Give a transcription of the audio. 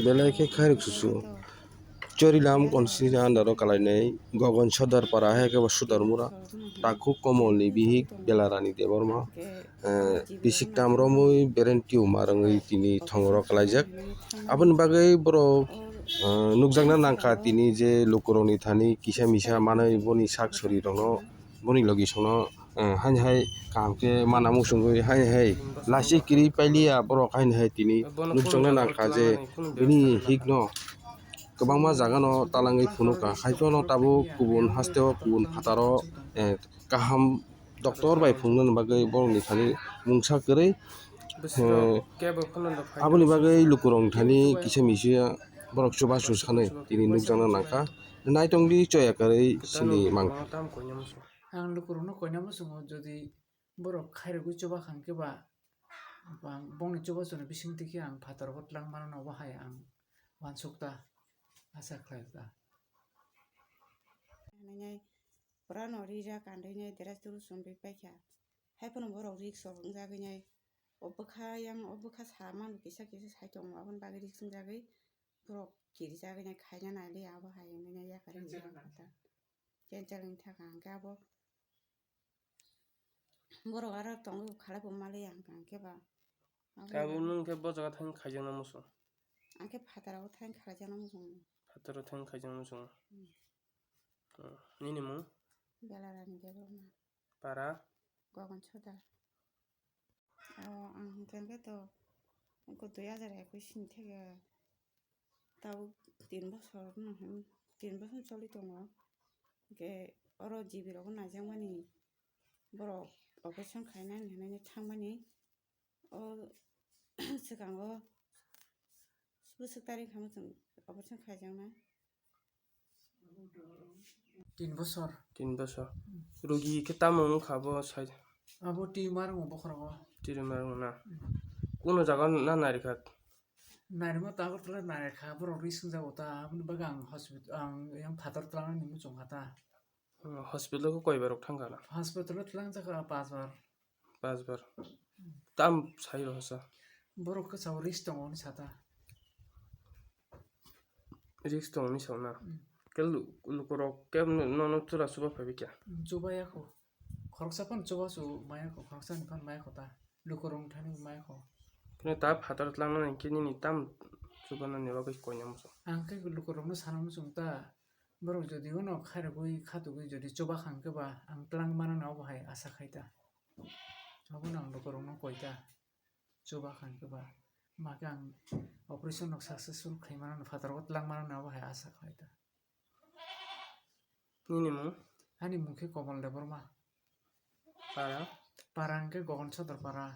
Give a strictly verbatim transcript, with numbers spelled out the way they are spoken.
Belai khe khairok susu. Chorilam constituency under o kalainai Gogon Sodar para hai khe bo Sudar Mura. Takhuk Komolni bihik Belarani Debbarma. Eh, bisik tam romwi beren tumor wngwi tini thongoro kalaijak. Aboni bagwi borok, eh, nukjakna nangkha tini je lukurokni thani kisa misa manwi boni sak sorirokno boni logisongno, eh, haini hai kaham khe mana muchungwi haini hai lachi kiri pailiya borok haini hai tini nukjakna nangkha je bini hikno kwbangma jagano talangwi phunukha. Haiphano tabuk kubun hasteo kubun phataro, eh, kaham doctor bai phunuknani bagwi borokni thani mungsa kwrwi, eh, aboni bagwi lukurokni thani kisa misa borok chubachu sanwi tini nukjakna nangkha. Naitongdi choya kwrwi chini mang. Ang lukurokno koina muchungo, jodi borok khairogwi chuba kha hwnkhe ba, ba bongni chubachuno bisingtwi khe ang phataro bo twlang mano, obo hai ang uansukta, asa khlaikha. Purano rira kandwinai dress turu chumri paikha. Haiphano borok riksok wngjagwinai o bwkha yang, o bwkha samano kisa kisa saitongo, aboni bagwi riks wngjagwi borok kirijagwinai khaina naili, abo hai wngnai yakarwi chwla kha ta. Cancel wngwi thaka hwnkhe abo borok aro tongwi khalai bo maliya hwnkha hwnkhe ba. Abo nwng khe bo jaga thang khaijakna muchung. Ang khe phataro thang khaijakna muchung. Phataro thang khaijakna muchung. Hmm. Hmm. Nini mung? Belarani Debbarma. Para? Gogon Sodar. O, ang hwnkhe to dui hajar ekwis ni theke tabuk tin bosor no hin, tin bosor choli tongo. Hwnkhe oro G B rok naijakmani borok operation khainani hinwi thangmani. O swkango bwswk tarik khamu chwng operation khaijaknai. Tin bosor. Tin bosor. Rugi khe tamo wngkha bo sai? Abo tumor wngo bokhorogo. Tumor wngo na? Hmm. Kuno jaga na nairikha? Nairima to Agartala nairikha, borok ri swngjago ta, aboni bagwi ang hospital, ang yang phatar twlangnani muchungkha ta. Hmm, hospital o koi bar rok thangkha na? Hospital o twlangjakha pas bar. Pas bar. Tam sai rw sa. Borok kwchao risk tongo hwnwi sa ta. Risk tongo hwnwi sa na. Hmm. Khe lu-, lukurok khe no, no, no chura chuba phaibai kha? Hmm, chuba ya kho. Khoroksa phano chuba su maya kho, khoroksa ni phano maya kho ta. Lukurok thani maya kho. Khe ta phatar tlangnani khe nini tam chubanani bagwi koina muchung? Ang khe lukurokno sana muchung ta. Borok jodi uno khairogwi khatugwi jodi chuba kha hwnkhe ba ang twlang manani obo hai asa khai ta. Abono ang lukurokno koi ta. Chuba kha hwnkhe ba, ma khe ang operation rok successful khai mano, phataro twlang mano, abo hai asa khlai ta. Nini mung? Ani mung khe Komol Debbarma. Para? Para hwnkhe Gogon Sodor para.